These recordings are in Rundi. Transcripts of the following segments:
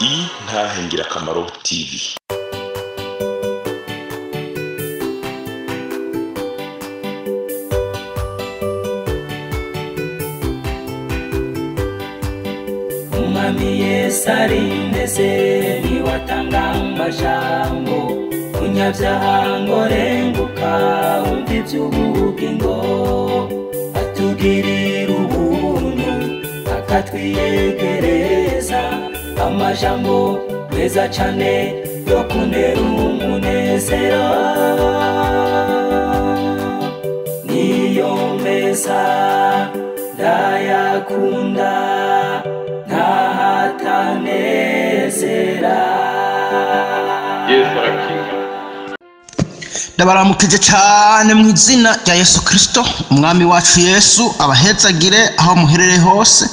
Intahe Ngirakamaro TV. Umwami Yesu arindeze niwatanga amajambo unyabyaha ngo renguka wumva iby'ubugingo atugirira ubuntu akatwiyegereza amajambo meza cane yo kunera umunezero niyo meza ndayakunda ntahatanezera. Yesu arakinga. Ndabaramukije cyane mu izina rya Yesu Kristo umwami wacu. Yesu abahezagire aho muherere hose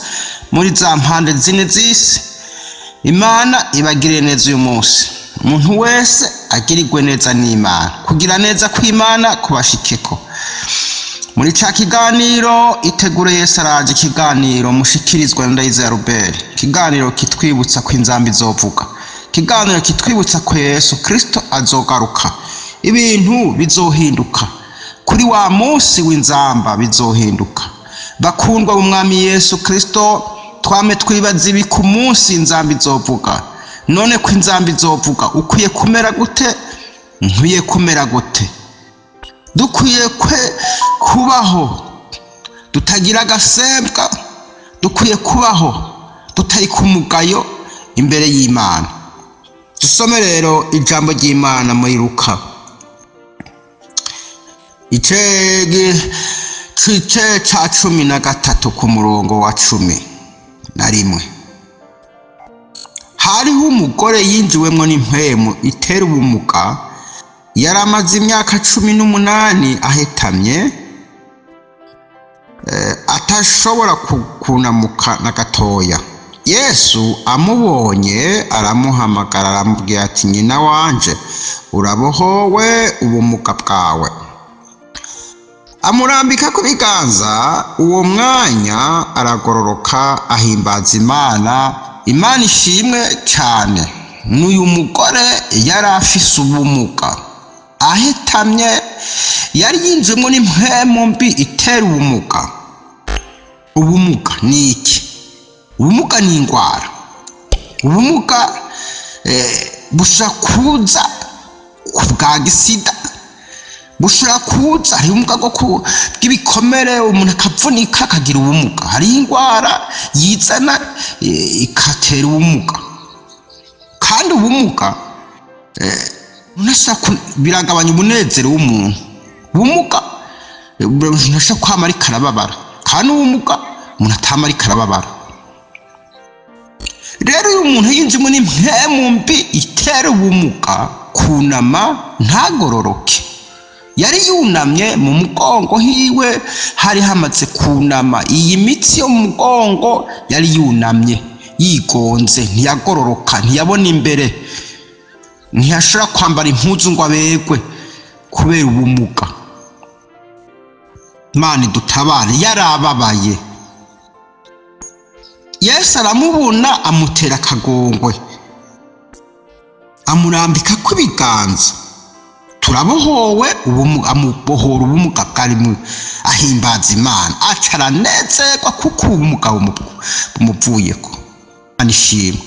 muri za mpande zine z'isi. Imana ibagirire neza uyu munsi, umuntu wese agirirwe neza n'Imana, kugira neza kw'Imana kubashikeko. Muri ca kiganiro itegure Yesu araje, ikiganiro mushikirizwa na Ndayizeye Albert, ikiganiro kitwibutsa ko inzambi izovuga, ikiganiro kitwibutsa ko Yesu Kristo azogaruka, ibintu bizohinduka kuri wa munsi w'inzamba, bizohinduka. Bakundwa b'umwami Yesu Kristo, twame twibaza ibi ku munsi inzamba izovuga. None ko inzamba izovuga, ukwiye kumera gute? Nkwiye kumera gute? Dukwiye kwe kubaho tutagira agasembwa, dukwiye kubaho tutari ku mugayo imbere y'Imana. Dusome rero ijambo ry'Imana muri Luka igice ca 13 ku murongo wa 11. Hariho umugore yinjiwemwo n'impwemu itera ubumuga, yari amaze imyaka 18 ahetamye, atashobora kunamuka na gatoya. Yesu amubonye aramuhamagara, aramubwira ati: nyina wanje, urabohowe ubumuga bwawe. Amurambika ku biganza, uwo mwanya aragororoka, ahimbaza Imana. Imana ishimwe cyane. N'uyu mugore yari afise ubumuga, ahetamye, yari yinjiyemo n'impwemu mbi itera ubumuga. Ubumuga ni iki? Ubumuga ni indwara. Ubumuga bushobora kuza ku bwa gisida, bushobora kuza, hari ubumuga bw'ibikomere, umuntu akavunika akagira ubumuga. Hari indwara yizana ikatera ubumuga, kandi ubumuga biragabanya umunezero w'umuntu. Ubumuga ntashobora kwama ariko arababara, kandi ubumuga umuntu atama ariko arababara. Rero iyo umuntu yinjiyemo n'impwemu mbi itera ubumuga, kunama ntagororoke. Yari yunamye mu mugongo hiwe, hari hamaze kunama, iyi mitsi yo mu mugongo yari yunamye yigonze, ntiyagororoka, ntiyabona imbere, ntiyashobora kwambara impuzu ngo aberwe kubera ubumuga. Imana idutabare, yarababaye. Yesu aramubona, amutera akagongwe, amurambika ku ibiganza, turabohowe, amubohora ubumuga bwari, ahimbaza Imana, aca aranezerwa kuko ubumuga bumuvuyeko. Imana ishimwe.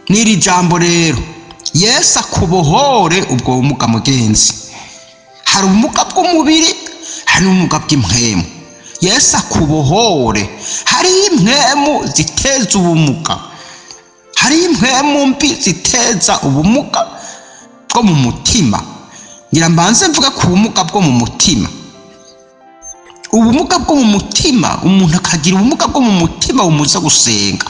N'iri jambo rero, Yesu akubohore ubwo bumuga mugenzi. Hari ubumuga bw'umubiri, hari n'ubumuga bw'impwemu. Yesu akubohore. Hariho impwemu ziteza ubumuga, hariho impwemu mbi ziteza ubumuga bwo mu mutima. Ngira mbanze mvuga ku bumuga bwo mu mutima. Ubumuga bwo mu mutima, umuntu akagira ubumuga bwo mu mutima bumuza gusenga,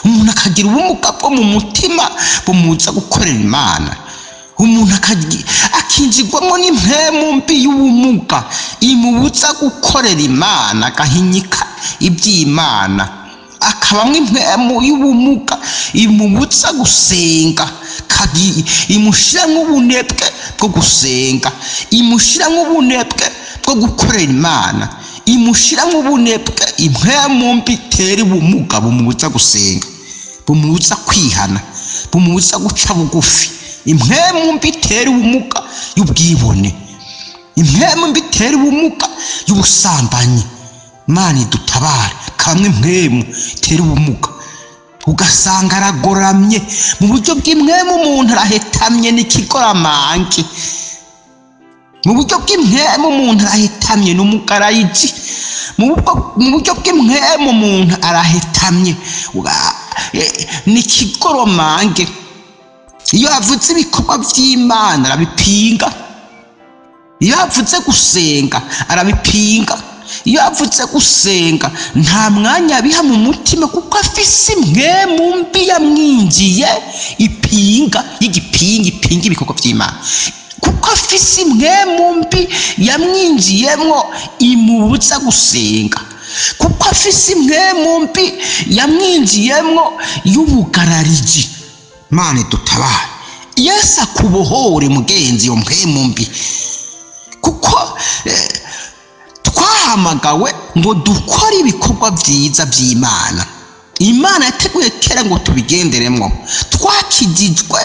umuntu akagira ubumuga bwo mu mutima bumuza gukorera Imana, umuntu akinjirwamo n'impwemu mbi y'ubumuga imubuza gukorera Imana, agahinyika iby'Imana, akabamwo impwemu y'ubumuga imubuza gusenga, imushiramwo ubunebwe bwo gusenga, imushiramwo ubunebwe bwo gukorera Imana, imushiramwo ubunebwe. Impwemu mbi itera ubumuga bumubuza gusenga, bumubuza kwihana, bumubuza guca bugufi, impwemu mbi itera ubumuga y'ubwibone, impwemu mbi itera ubumuga y'ubusambanyi. Imana idutabare. Kamwe impwemu itera ubumuga, ugasanga aragoramye mu buryo bw'impwemu, umuntu arahetamye n'ikigoramange. Mu buryo bw'impwemu umuntu arahetamye n'umugarayiji. Mu buryo bw'impwemu umuntu arahetamye n'ikigoromange. Iyo avuze ibikorwa by'Imana arabipinga, iyo avuze gusenga arabipinga, iyo avuze gusenga nta mwanya abiha mu mutima, kuko afise impwemu mbi yamwinjiye ipinga y'igipinga, ipinga ibikorwa by'Imana, kuko afise impwemu mbi yamwinjiyemwo imubuza gusenga, kuko afise impwemu mbi yamwinjiyemwo y'ubugarariji. Imana idutabare. Yesu akubohore mugenzi iyo mpwemu mbi, kuko twahamagawe ngo dukore ibikorwa byiza by'Imana. Imana yateguye kera ngo tubigenderemwo. Twakijijwe,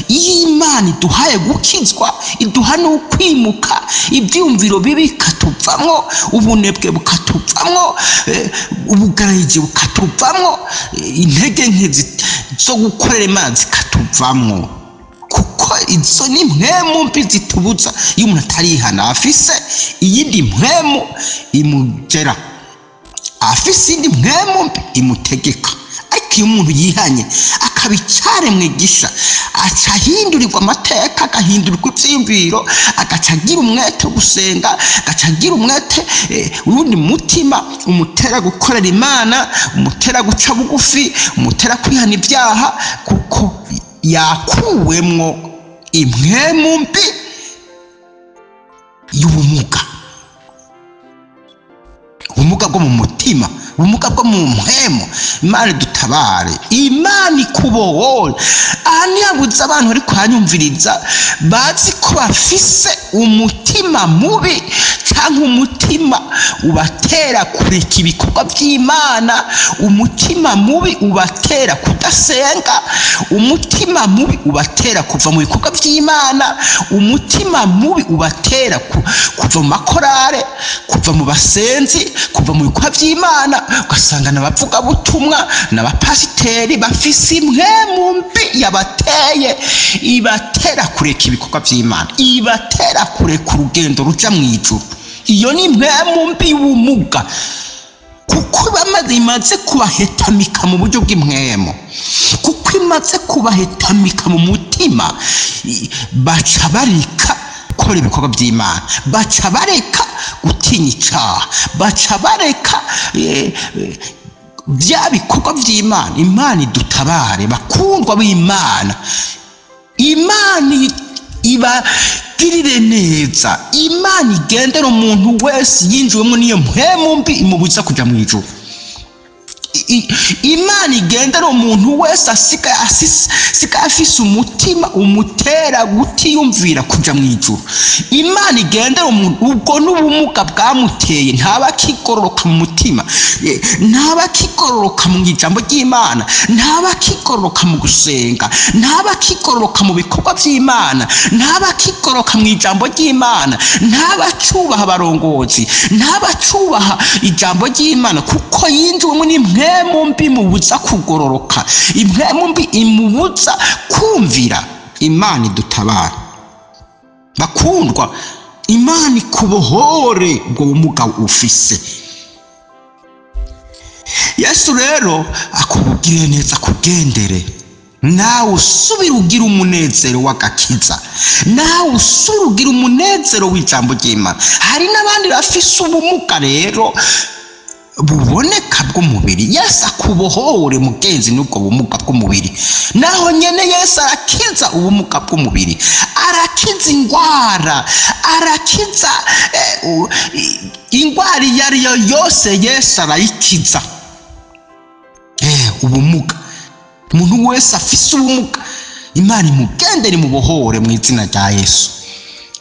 iyo Imana iduhaye gukizwa, iduha n'ukwimuka, ibyumviro bibi bikatuvamwo, ubunebwe bukatuvamwo, ubugarariji bukatuvamwo, intege nke zo gukorera Imana zikatuvamwo, kuko izo ni mpwemu mbi zitubuza. Iyo umuntu atarihana afise iyindi mpwemu imugera, afise iyindi mpwemu mbi imutegeka. Ariko iyo umuntu yihanye akaba icaremwe gisha, aca ahindurirwa amateka, agahindurirwa ivyiyumviro, agaca agira umwete wo gusenga, agaca agira umwete uwundi mutima umutera gukorera Imana, umutera guca bugufi, umutera kwihana ibyaha, kuko yakuwemwo impwemu mbi y'ubumuga, ubumuga bwo mu mutima, ubumuga bwo mu mpwemu. Imana idutabare, Imana ikubohore. Aha ntihabuze abantu bari kuhanyumviriza bazi ko bafise umutima mubi cyangwa umutima ubatera kureka ibikorwa by'Imana, umutima mubi ubatera kudasenga, umutima mubi ubatera kuva mu bikorwa by'Imana, umutima mubi ubatera kuva mu makorale, kuva mu basenzi, kuva mu bikorwa by'Imana. Ugasanga n'abavugabutumwa n'abapasiteri bafise impwemu mbi yabateye, ibatera kureka ibikorwa by'Imana, ibatera kureka urugendo ruja mu ijuru. Iyo ni impwemu mbi y'ubumuga, kuko imaze kubahetamika mu buryo bw'impwemu, kuko imaze kubahetamika mu mutima, baca bareka gukora ibikorwa by'Imana, baca bareka gutinya icaha, baca bareka bya bikorwa by'Imana. Imana idutabare bakundwa b'Imana, Imana ibagirire neza, Imana igendera umuntu wese yinjiwemo n'iyo mpwemu mbi imubuza kuja mu ijuru. Imana igendera umuntu wese asigaye afise umutima umutera gutiyumvira kuja mu ijuru. Imana igendera umuntu, ubwo n'ubumuga bwamuteye, ntaba akigororoka mu mutima, ntaba akigororoka mu ijambo ry'Imana, ntaba akigororoka mu gusenga, ntaba akigororoka mu bikorwa by'Imana, ntaba akigororoka mu ijambo ry'Imana, ntaba acubaha abarongozi, ntaba acubaha ijambo ry'Imana, kuko yinjiwemo n'impwemu mbi imubuza kugororoka, impwemu mbi imubuza kumvira. Imana idutabara bakundwa, Imana ikubohore ubwo bumuga ufise. Yesu rero akubwire neza, akugendere, nawe usubire ugira umunezero w'agakiza, nawe usubire ugira umunezero w'ijambo ry'Imana. Hari n'abandi bafise ubumuga rero buboneka bw'umubiri. Yesu akubohore mugenzi n'ubwo bumuga bw'umubiri. Naho nyene Yesu arakiza ubumuga bw'umubiri, arakiza ingwara, arakiza ingwara iyo ari yo yose, Yesu arayikiza. Ubumuga, umuntu wese afise ubumuga, Imana imugendere imubohore mu izina rya Yesu.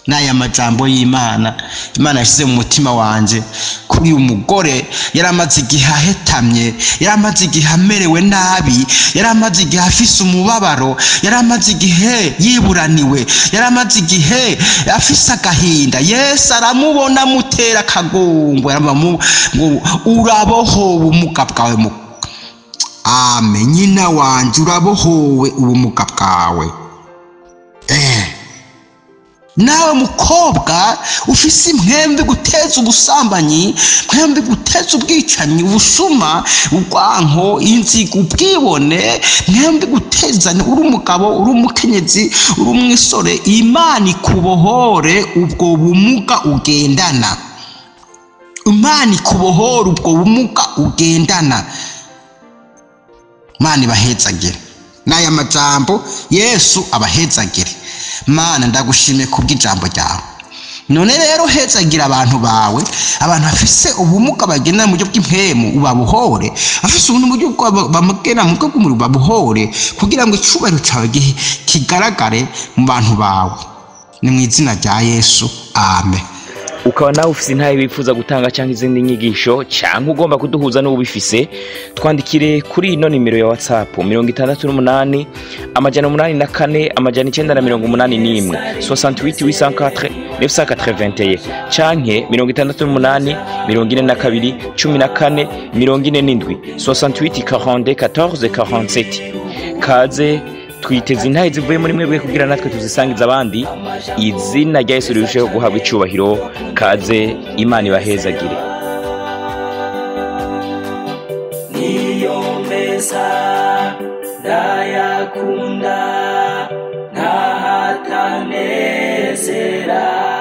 N'aya majambo y'Imana, Imana yashyize mu mutima wanje kuri uyu mugore. Yari amaze igihe ahetamye, yari amaze igihe amerewe nabi, yari amaze igihe afise umubabaro, yari amaze igihe yiburaniwe, yari amaze igihe afise agahinda. Yesu aramubona, amutera akagongwe, ngo urabohowe ubumuga bwawe. Ame nyina wanje, urabohowe ubumuga bwawe. Nawe mukobwa ufise impwembe guteza ubusambanyi, mpwembe guteza ubwicanyi, ubusuma, urwanko, inzigo, ubwibone, mpwembe gutezana, uri umugabo, uri umukenyezi, uri umwisore, Imana ikubohore ubwo bumuga ugendana. Imana ikubohore ubwo bumuga ugendana. Imana ibahezagire. N'aya majambo Yesu abahezagire. Mana, ndagushimiye kubw'ijambo ryawe. None rero hezagira abantu bawe, abantu bafise ubumuga bagenda mu buryo bw'impwemu ubabuhore, bafise ubuntu mu buryo bamugena mu buryo bw'umubiri babuhore, kugira ngo icubahiro cawe kigaragare mu bantu bawe. Ni mu izina rya Yesu, amen. Ukaba nawe ufise intahe wifuza gutanga cyangwa izindi nyigisho, cyangwa ugomba kuduhuza n'ubifise, twandikire kuri ino nimero ya WhatsApp: 68 804 981, 68 804 981, canke 68 42 14 47, 68 42 14 47. Kaze, twiteze intahe zivuye muri mwebwe kugira natwe tuzisangiza abandi, izina rya Yesu rirusheho guhabwa icubahiro. Kaze, Imana ibahezagire. Niyo meza ndayakunda, ntahatanezera.